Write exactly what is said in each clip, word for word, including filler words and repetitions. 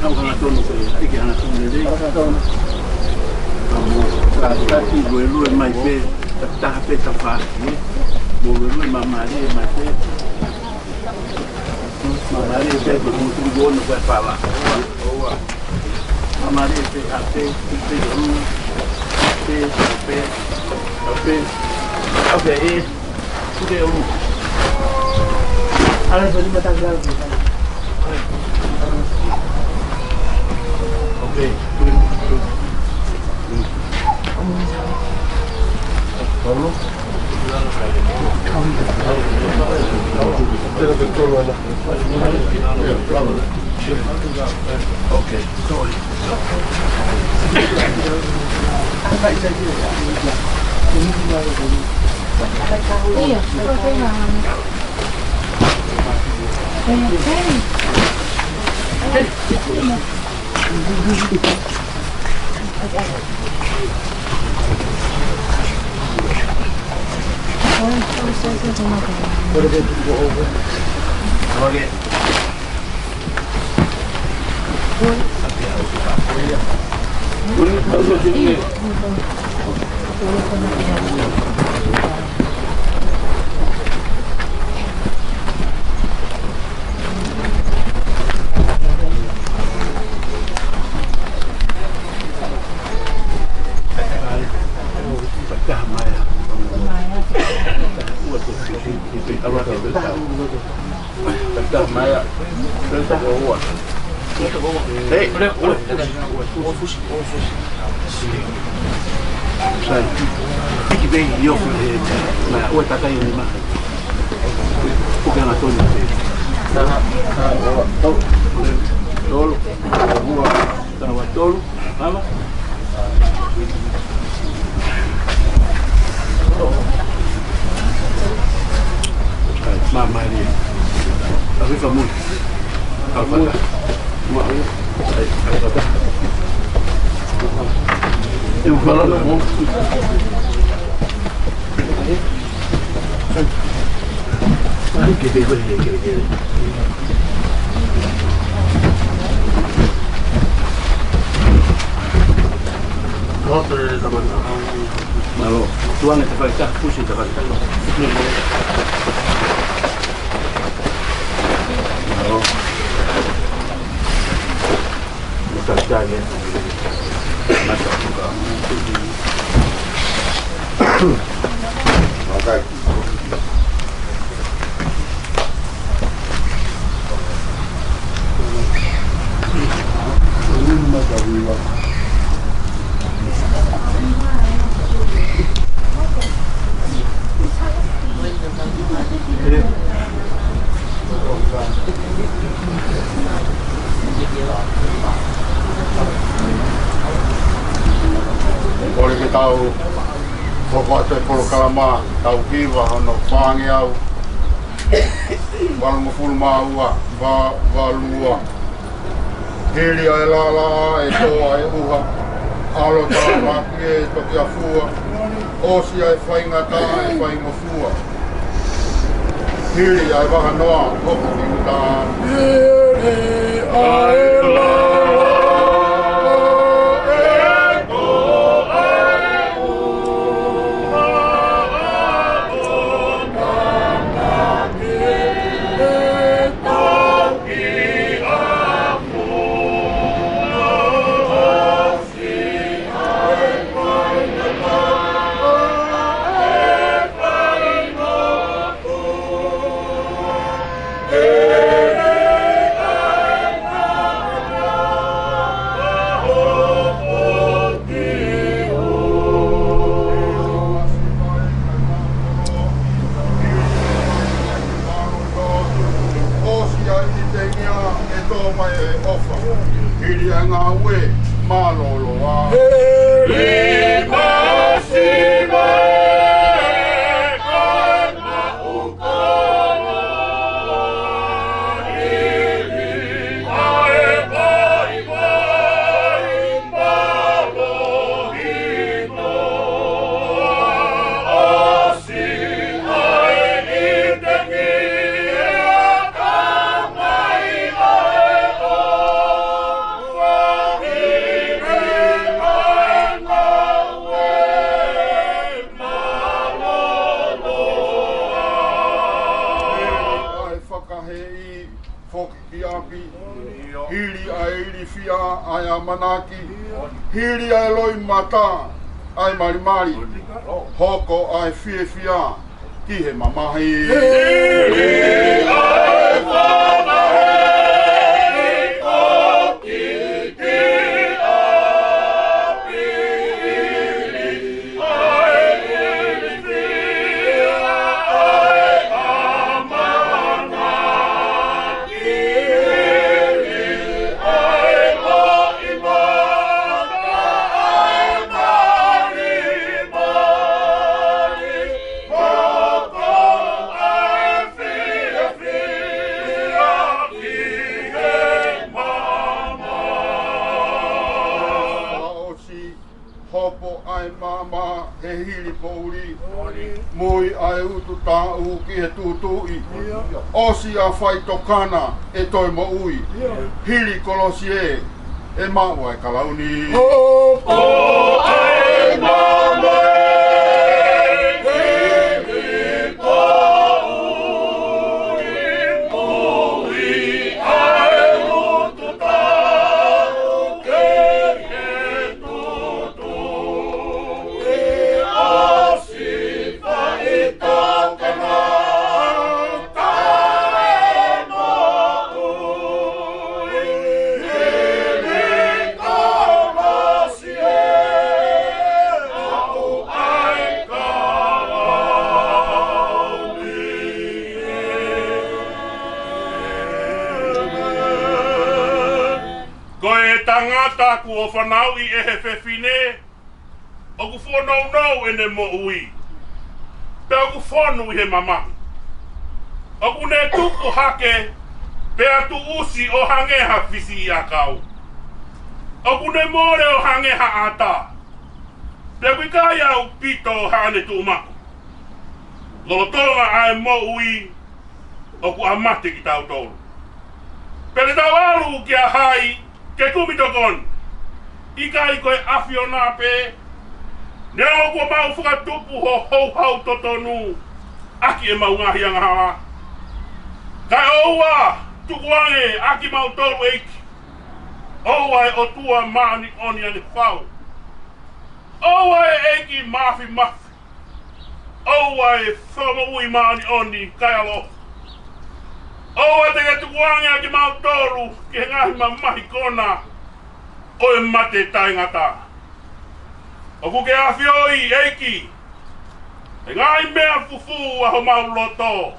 Tau hangatonu pē, ʻai ke hangatonu lelei. Ka mou, ka, ka ki luelue mai pē, ta taha pē ta fā, ē. Mou luelue māmālie mai pē. Māmālie pē, ko e mou tui ono ko e fala. Māmālie pē, ʻa pē, pē, pē, pē, pē, pē, pē, ē. Tuke ʻo. Ala fali mata kala. Okay. Paulo? Okay. Hei, sai. Iki pē i ofu he, na, ua takai ni ma. Puke ana toni pē. Taha, taha, ua, tau. Tolu, ua, taha, ua, tolu. Mama. Ai, mama, ni. Afi fa mui. Afi fa mui. Mua, ai, ai, ai, ai. Eu falo no mo. Ai, ke te koe, ke te koe. Mālō. Tuanga te fai ta, pusi te fai ta. Mālō. Mata tane. Mata tuka. Okay. Kole ke tau hoko atu e polokalama, tau hiva hono fāngeau valungofulu mā ua, va, valu ua. Hili ʻa e lala ʻe tō ʻa e ʻuha, ʻalotāmaki ʻe toki afua, ʻosi ʻa e faingataʻa ʻe faingofua. Hili ʻa e vahanoa ʻoku ki uta. Hili ʻa e lala ʻe tō ʻa e ʻuha, ʻalotāmaki ʻe toki afua. ʻOsi ʻa e ʻitengia ʻe tō mai e ʻofa. Hili ʻa e ngāue mālōlō ʻa. Hili māsiva ʻe ʻa e maʻu kono. Hili ʻa e vaivai mālohi. Fiefia ʻa e ʻamanaki, hili ʻa e loʻimata ʻa e malimali, hoko ʻa e fiefia ki he mamahi. Hopo ʻa e maama he hili poʻuli. Mui ʻa e utu taʻu ki he tutuʻi. ʻOsi ʻa faitokana ʻe toe moʻui. Hili kolosi ē, ʻe maʻu ʻa e kalauni. Hopo ʻa e maama he hili poʻuli. Mui ʻa e utu taʻu ki he Ko e tangata kuo fanauʻi ʻe he fefine, ʻoku fonounou ʻene moʻui, pea ʻoku fonu ʻi he mamahi. ʻOku ne tupu hake, pea tuʻusi ʻo hangē ha fisi ʻakau. ʻOku ne mole ʻo hangē ha ʻata, pea ʻoku ʻikai ʻaupito haʻane tuʻumaʻu. Lolotonga ʻa e moʻui, ʻoku ʻa mate kitautolu. Pea te tau ʻalu kia hai ke kumi tokoni? ʻIkai ko e ʻAfiona pē? Neongo kuo mau fakatupu ho houhau totonu ʻaki ʻemau ngaahi angahala, kae ʻoua tukuange ʻa kimautolu, ʻEiki. ʻOua ʻe ʻOtua māʻoniʻoni ʻanefau. ʻOua ʻe ʻEiki Māfimafi. ʻOua ʻe Fakamoʻui māʻoniʻoni kae ʻaloʻofa. ʻOua te ke tukuange ʻa kimautolu ki he ngaahi mamahi kona ʻo e mate taʻengata. ʻOku ke ʻafioʻi, ʻEiki, ʻa e ngaahi meʻa fufū ʻa homau loto.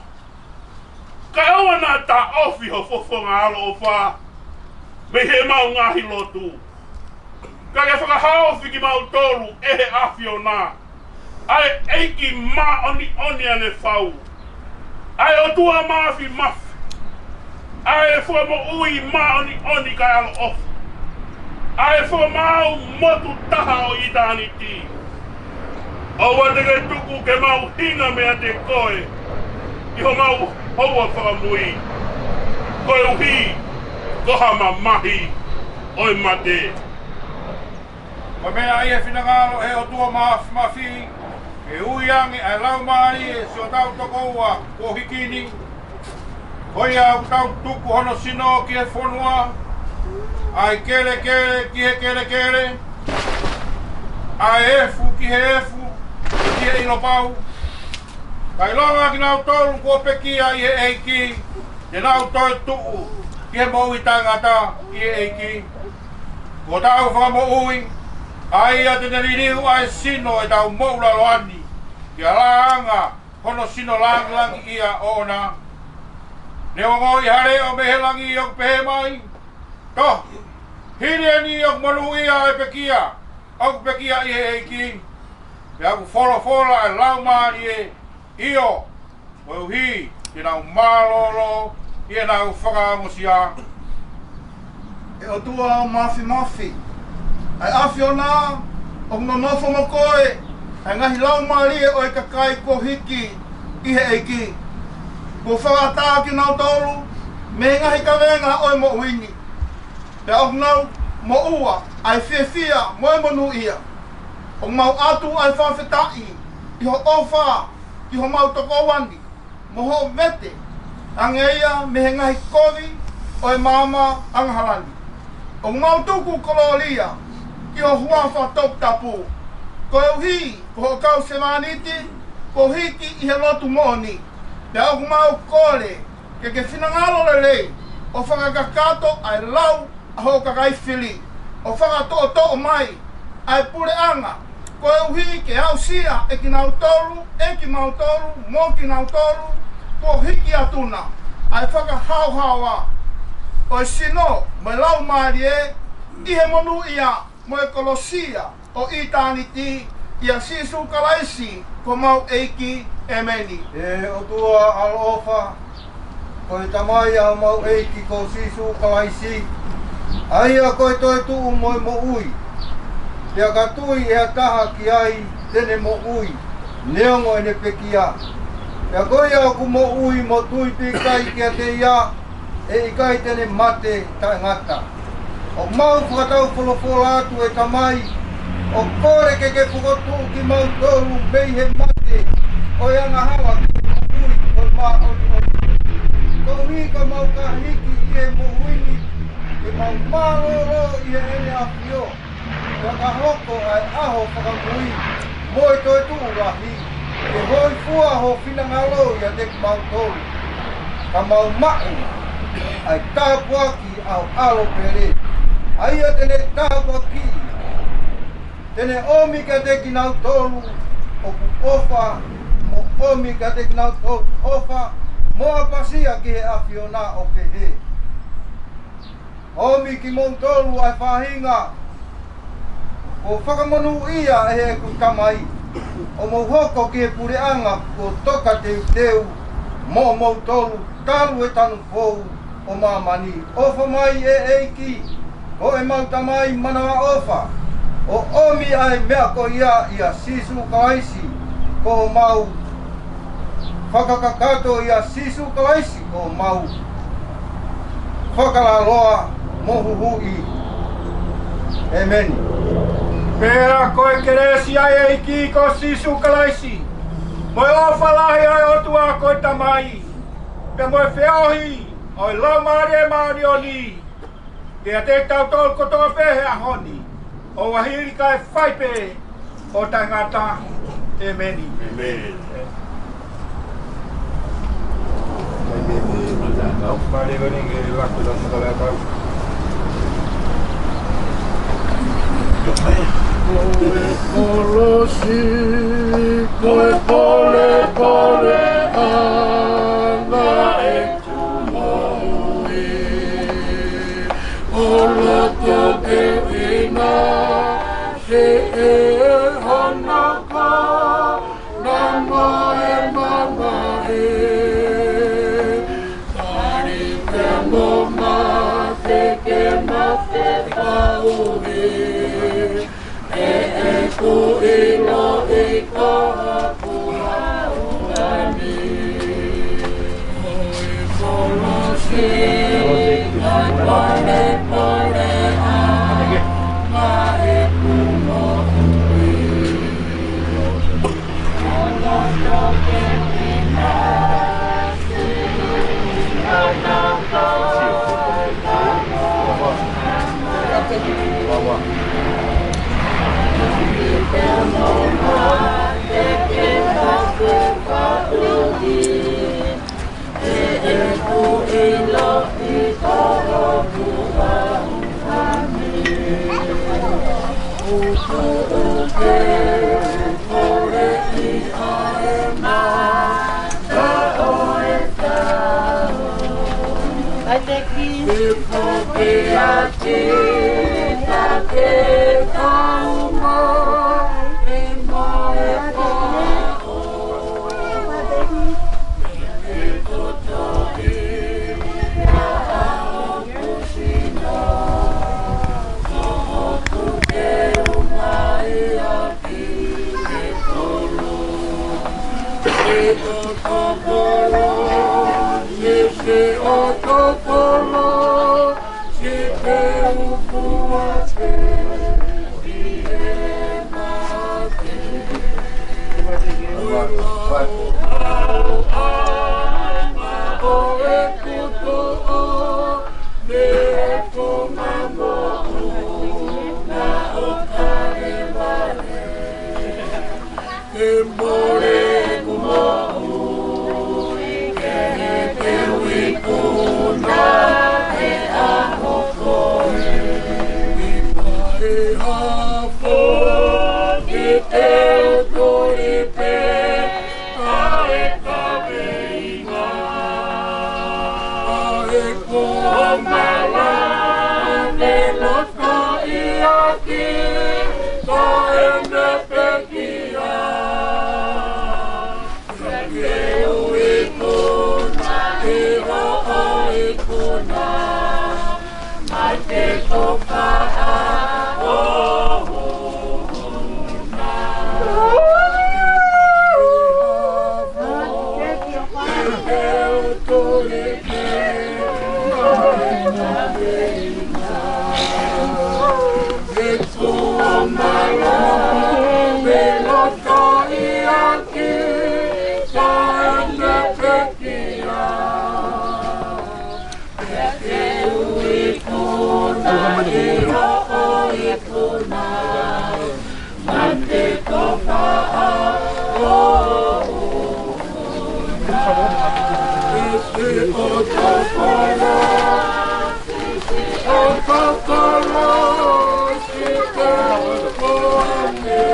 Kae ʻoua naʻa taʻofi ho fofonga ʻaloʻofa mei heʻemau ngaahi lotu. Ka ke fakahaofi kimautolu ʻe he ʻAfiona, ʻa e ʻEiki māʻoniʻoni ʻanefau, ʻa e ʻOtua Māfimafi, ʻa e Fakamoʻui māʻoniʻoni kae ʻaloʻofa, ʻa e Fakamaau motu taha ʻo ʻitāniti. ʻOua te ke tuku ke mau hinga meiate koe ʻi homau houa fakamui, koeʻuhi ko ha mamahi ʻo e mate. Ko e meʻa ʻi he finangalo ʻo e ʻOtua Māfimafi, ke ui ange ʻa e laumālie ʻo siʻotau tokoua kuo hiki ni, ko ia ʻoku tau tuku hono sino ki he fonua, ʻa e kelekele ki he kelekele, ʻa e efu ki he efu, ki he ʻilo pau. Kae ʻilonga kinautolu kuo pekia ʻi he ʻEiki, te nau toetuʻu ki he moʻui taʻengata ʻi he ʻEiki. Ko hotau Fakamoʻui, ʻa ia te ne liliu ʻa e sino ʻo ʻetau moʻulaloa ni, ki he laʻanga hono sino langilangiʻia ʻoʻona. Ne ongoʻi ha leʻo mei he langi ʻoku pehē mai: Tohi, hili eni ʻoku monūʻia ʻa e pekia ʻoku pekia ʻi he ʻEiki. Pea ʻoku folofola ʻa e Laumālie, ʻio, koeʻuhi te nau mālōlō ʻi heʻenau fakaongosia. ʻE ʻOtua Māfimafi, ʻa e ʻAfiona, ʻoku nonofo mo koe ʻa e ngaahi laumālie ʻo e kakai kuo hiki ʻi he ʻEiki. Kuo fakaʻatā kinautolu mei he ngaahi kavenga ʻo e moʻui ni, pea ʻoku nau moʻua ʻa e fiefia mo e monūʻia. ʻOku mau ʻatu ʻa e fakafetaʻi ʻi hoʻo ʻofa ki homau tokoua ni, mo hoʻo vete ange ia mei he ngaahi kovi ʻo e maama angahala ni. ʻOku mau tuku kolōlia ki ho huafa toputapu, koeʻuhi ko hoʻo kau sevāniti kuo hiki ʻi he lotu moʻoni. Pea ʻoku mau kole ke ke finangalo lelei ʻo fakakakato ʻa e lau ʻa hoʻo kakai fili, ʻo fakatoʻotoʻo mai ʻa e puleʻanga, koeʻuhi ke aʻusia ʻe kinautolu, ʻe kimautolu, mo kinautolu kuo hiki atu na ʻa e fakahaohaoa ʻo e sino mo e laumālie ʻi he monūʻia mo e kolosi ʻo ʻitāniti, ʻia Sīsū Kalaisi ko homau ʻEiki. ʻĒmeni. ʻE ʻOtua ʻaloʻofa, ko e Tamai ʻa homau ʻEiki ko Sīsū Kalaisi, ʻa ia ko e toetuʻu mo e moʻui. Pea ka tui ʻe ha taha ki ai te ne moʻui, neongo ʻene pekia. Pea ko ia ʻoku moʻui mo tui pīkitai kiate ia, ʻe ʻikai te ne mate taʻengata. ʻOku mau fakataufolofola atu, ʻe Tamai, ʻo kole ke ke fokotuʻu kimautolu mei he mate ʻo e angahala ki he moʻui ʻo e māʻoniʻoni. Koeʻuhi ka mau ka hiki ʻi he moʻui ni, ke mau mālōlō ʻi heʻene ʻAfio. Pea ka hoko ʻa e ʻaho fakamui mo e toetuʻu lahi, ke hōifua ho finangalo ʻiate kimautolu. Ka mau maʻu ʻa e tāpuaki ʻa ho ʻAlo pele, ʻa ia te ne tāpuakiʻi, te ne ʻomi kiate kinautolu ʻoku ʻofa, mo ʻomi kiate kinautolu ʻofa mo ʻapasia ki he ʻAfiona, ʻo pehē: ʻOmi kimoutolu ʻa e faʻahinga kuo fakamonūʻia ʻe heʻeku Tamai, ʻo mou hoko ki he puleʻanga kuo tokateuteu moʻomoutolu talu e tanupou ʻo māmani. ʻOfa mai, ʻe ʻEiki, ko ʻemau Tamai manavaʻofa, ʻo ʻomi ʻa e meʻa ko ia ʻia Sīsū Kalaisi ko homau fakakakato, ʻia Sīsū Kalaisi ko homau Fakalaloa mo Huhuʻi. ʻĒmeni. Pea ko e kelesi ʻa e ʻEiki ko Sīsū Kalaisi, mo e ʻofa lahi ʻa e ʻOtua ko e Tamai, pea mo e feohi ʻo e Laumālie Māʻoniʻoni, ke ʻiate kitautolu kotoa pē he ʻaho ni, ʻo hili kae fai pē ʻo taʻengata. ʻĒmeni. ʻĒmeni. Ko e kolosi, ko e polepole ʻa e ngaahi moʻui, ʻo loto ke ina he ʻe hono ko na mo e mamahi. Tali pea mo mate ke mate pauhi. ʻE ʻeku ʻiloʻi ko hoku ʻaho ni. Ko e kolosi, ko e polepole ʻa e ngaahi moʻui. Hafo ki te utuli pē ʻa e kaveinga, ʻa e ko mala me loto ia ki, ko ʻene pekia. Ke ui kuna, ʻi hoʻo ikuna, mai ke toka ʻo huna. Ke u tuli ke, ke ku mala, me loto ia ki, ko ʻene pekia. Ke u ikuna, ʻi hoʻo ikuna, mai ke toka ʻo huna. Isi o tokolo, isi o tokolo, si ke o ne.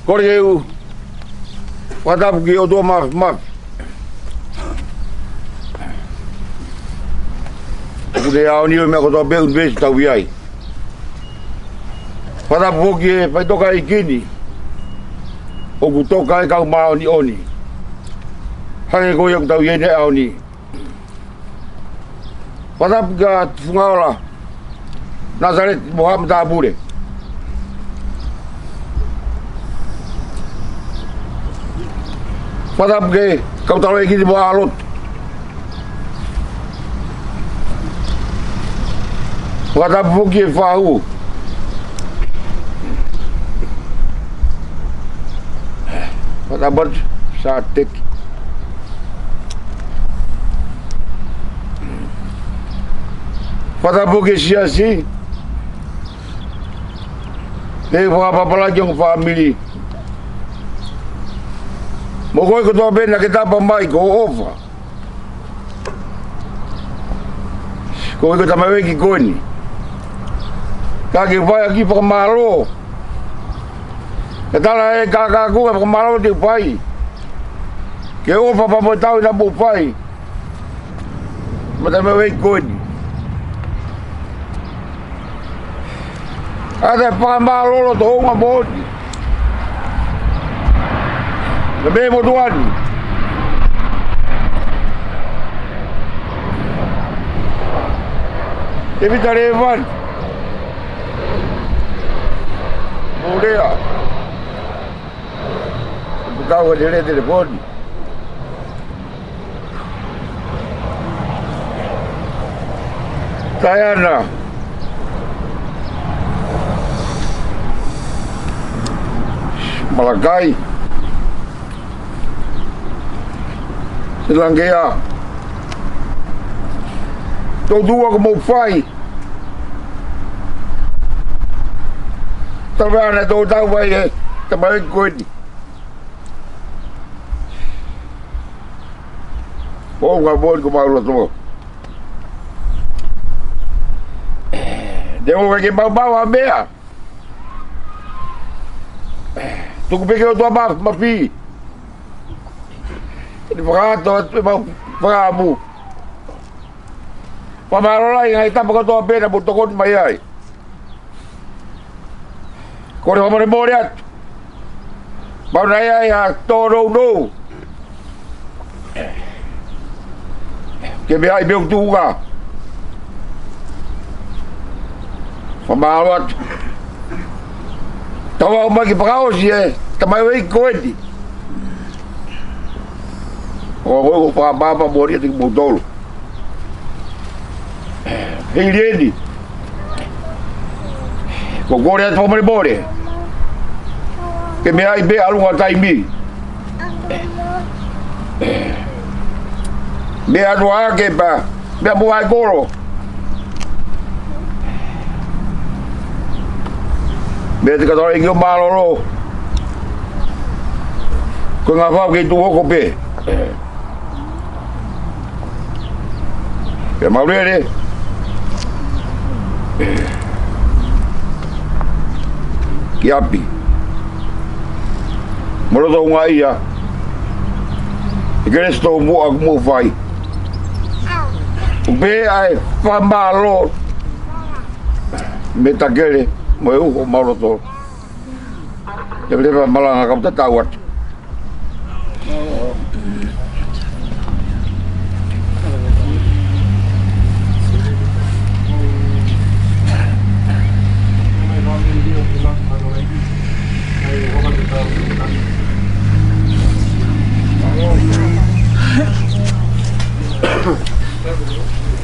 Kole ke u fakatapu ki he ʻOtua Māfimafi. ʻOku ne ʻaonga ʻi he meʻa kotoa pē ʻoku ne fai ʻetau ʻi ai. Fakatapu foki ki he faʻitoka ʻeiki ni ʻoku toka ai e kau māʻoniʻoni. Hangē ko ia ʻoku tau ʻi ai he ʻaho ni. Fakatapu kia Tufungaola Nasaleti mo haʻa matāpule. Fakatapu ki he kau taloʻeiki ni mo haʻa lotu. Fakatapu foki ki he fahu. Fakatapu atu Sateki. Fakatapu ki he siasi. Pea fakapapālangi ki he ongo fāmili. Mo koe kotoa pē naʻa ke tapa mai, ko e ʻofa. Ko e, ko e tamaioʻeiki ko eni. Ka ke fai ʻaki e fakamālō. Ke tala ʻe he kākā ko e fakamālō te u fai. Ke ʻofa pea mo e tauhi naʻa mou fai maʻa e tamaioʻeiki ko eni. ʻA e fakamālō loto hounga moʻoni. Naʻa mei motuʻa ni. Tēvita Lēvani. Mōlea. Pukau a lele telefoni. Taiana Malakai. Silangea. Toutou ʻoku mou fai. Tau ʻana tau tau fai e tamaioʻeiki ko eni. ʻOku ou kole ke mau lotu. Te u ʻai ke maumau ʻa e meʻa. Tuku pē ki he ʻOtua Māfimafi. Te ne fakaʻatā atu ʻemau fakaʻamu. Fakamālō lahi he ngaahi tapa kotoa pē naʻa mou tokoni mai ai. Kole fakamolemole atu. Mau nai ai ha tōnounou ke meʻa ʻi he meʻa ʻoku tuʻunga. Fakamālō atu. Tau ō mai ke fakaʻosi e tamaioʻeiki ko eni. ʻOku ou fakamālō moʻoni atu kiate kimoutolu. Hei leni. Ko e kole atu fakamolemole. Ke meʻa ʻi he ʻalunga taimi. Meʻa atu ā ke pā. Meʻa mo e kolo. Meʻa te katoa ʻi he mālōlō. Ko e ngaahi fau kei tuʻu hoko pē. Pea mau lele ki ʻapi. Mo loto houngaʻia. ʻI he kelesi tomuʻa ʻoku mou fai. ʻOku pehē ʻa e fakamālō mei he takele mo e uho homau loto. Te u leva malanga kau tatau atu.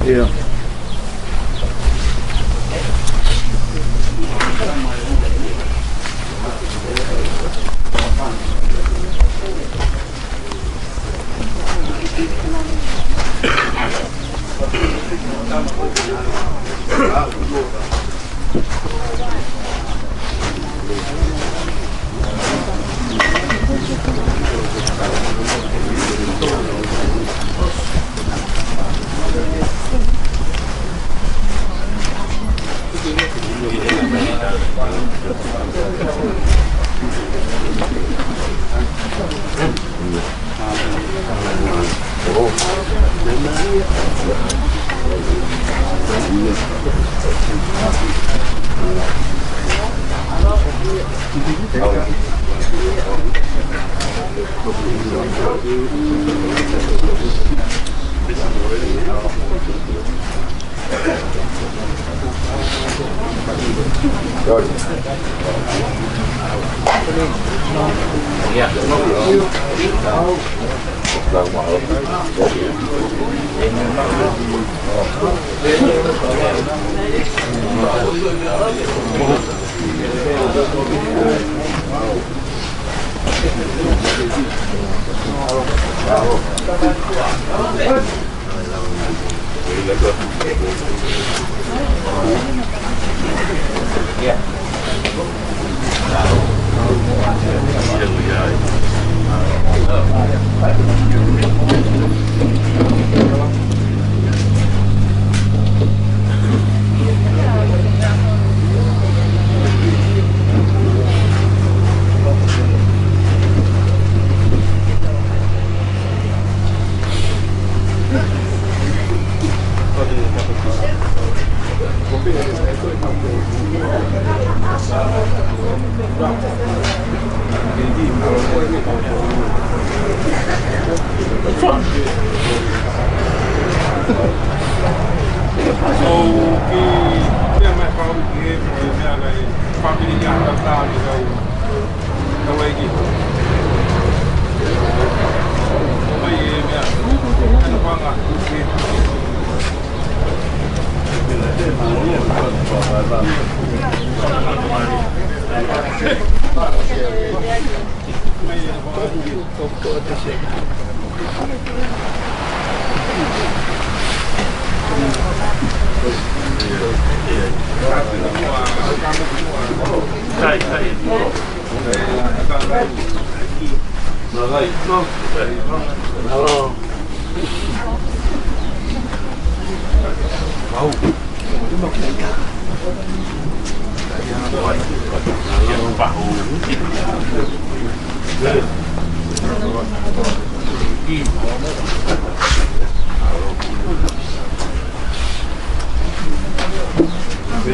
ʻIo. So, ke meʻa mai kau ki he, ko e meʻa nai, fāmili ia ka tā ni kau, kau ai ki. Mai e meʻa, ana panga, ke.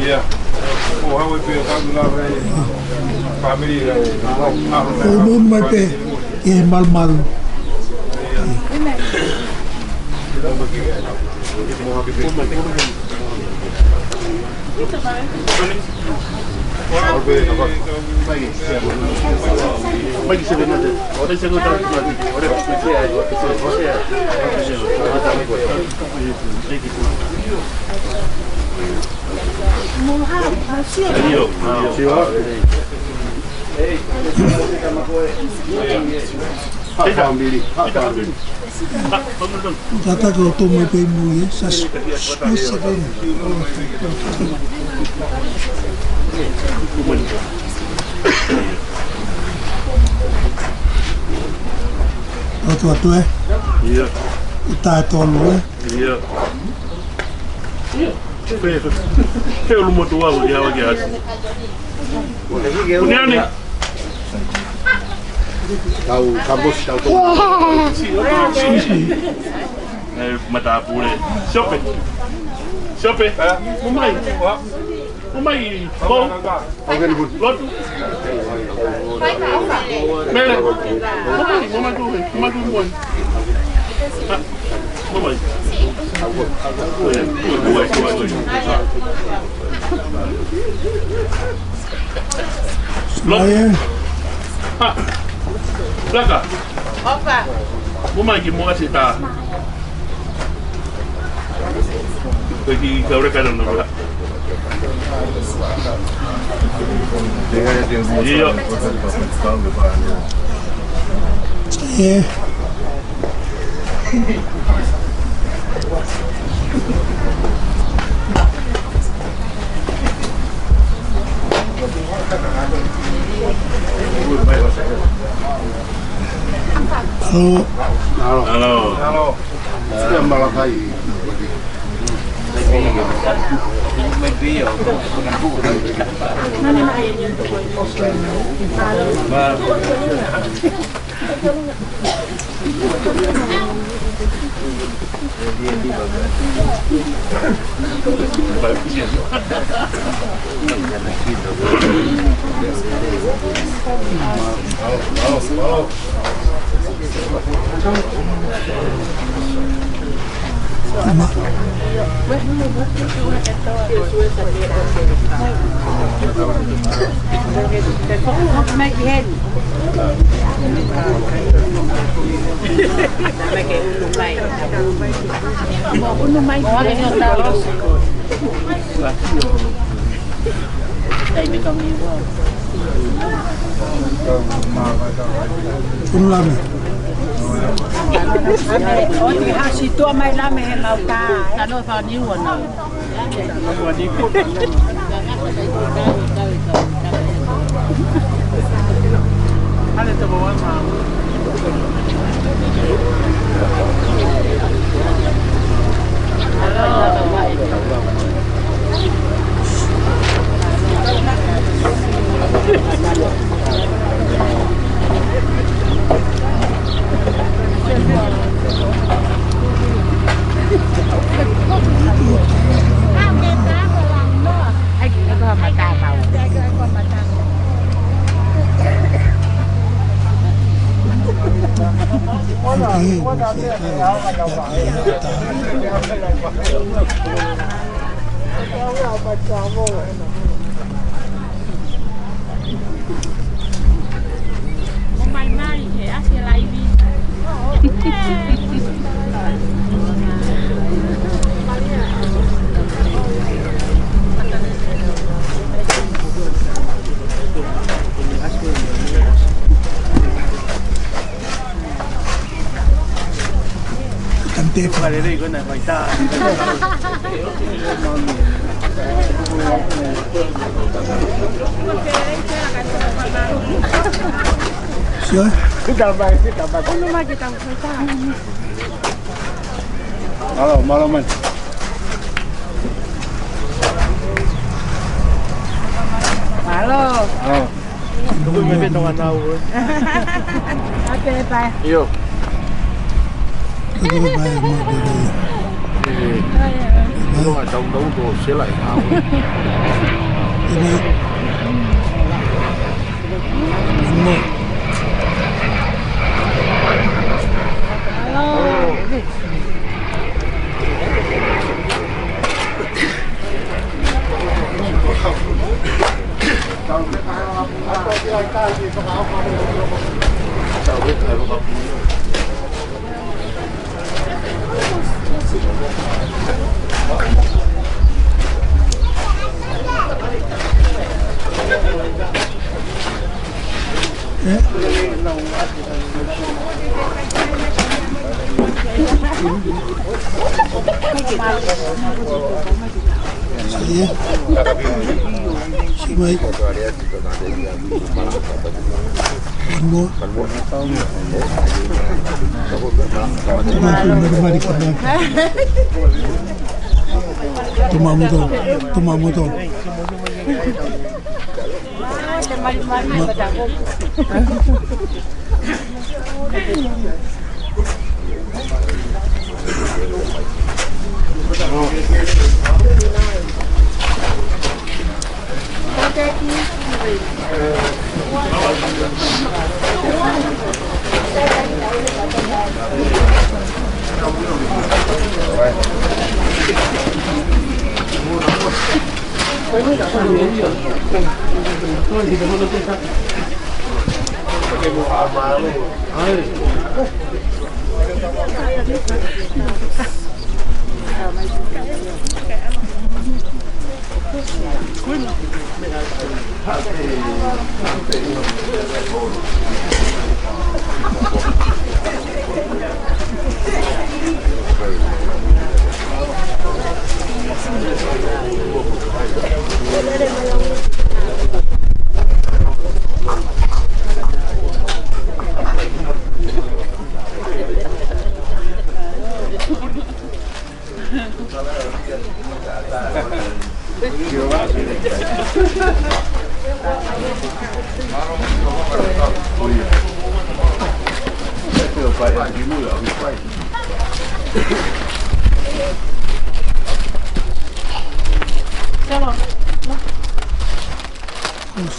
Ia. Ko hau e pē o kau la e fāmili e. Ko e moʻoni mai pē e malumalu. Tata ko tō mai pē mo ia, sa s-, mo se pē. Atu atu e. Ia. Ita e tolu e. Ia. Pe, pe ulu mo tua, ia, ia. Uniani. Tau, tau bosi, tau tau. Eh, matāpule. Siope. Siope. Mo mai. Mo mai. Mo. Lotu. Mele. Mo mai, mo mai, mo mai, mo mai, mo mai. Mo mai. Lotu. Mai e. Ha. Laka. Opa. Mo mai ki mo asi ta. Ko ki ka ore ka no la. Ia. E. Halo. Halo. Halo. Halo. Sio Malakai. Unu lame. ʻOku ʻi ai ha sītuʻa mai lame he mau tā, ē? Tano fa ni ua na. ʻO mai mai, he ʻasi e laivi. Tante. Vale, le digo, no, ahí está. Sio? Kita, Pak, kita, Pak. Unu mai kita, Pak. Halo, malam, man. Halo. Halo. Tuku mai pē Tonga nau, ē. Ake, pai. ʻIo. Tuku mai, mo, mo, mo. Ē, ʻi Tonga tau nau ko sela e nau, ē. Mo. Halo. Tuma moto, tuma moto.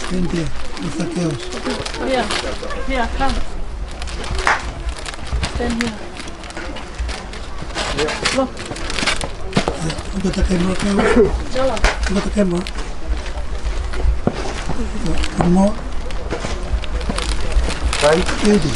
Stand here, Mister Chaos. Here, here, come. Stand here. Look. Look at the camera, Chaos. Look at the camera. One more. Beauty.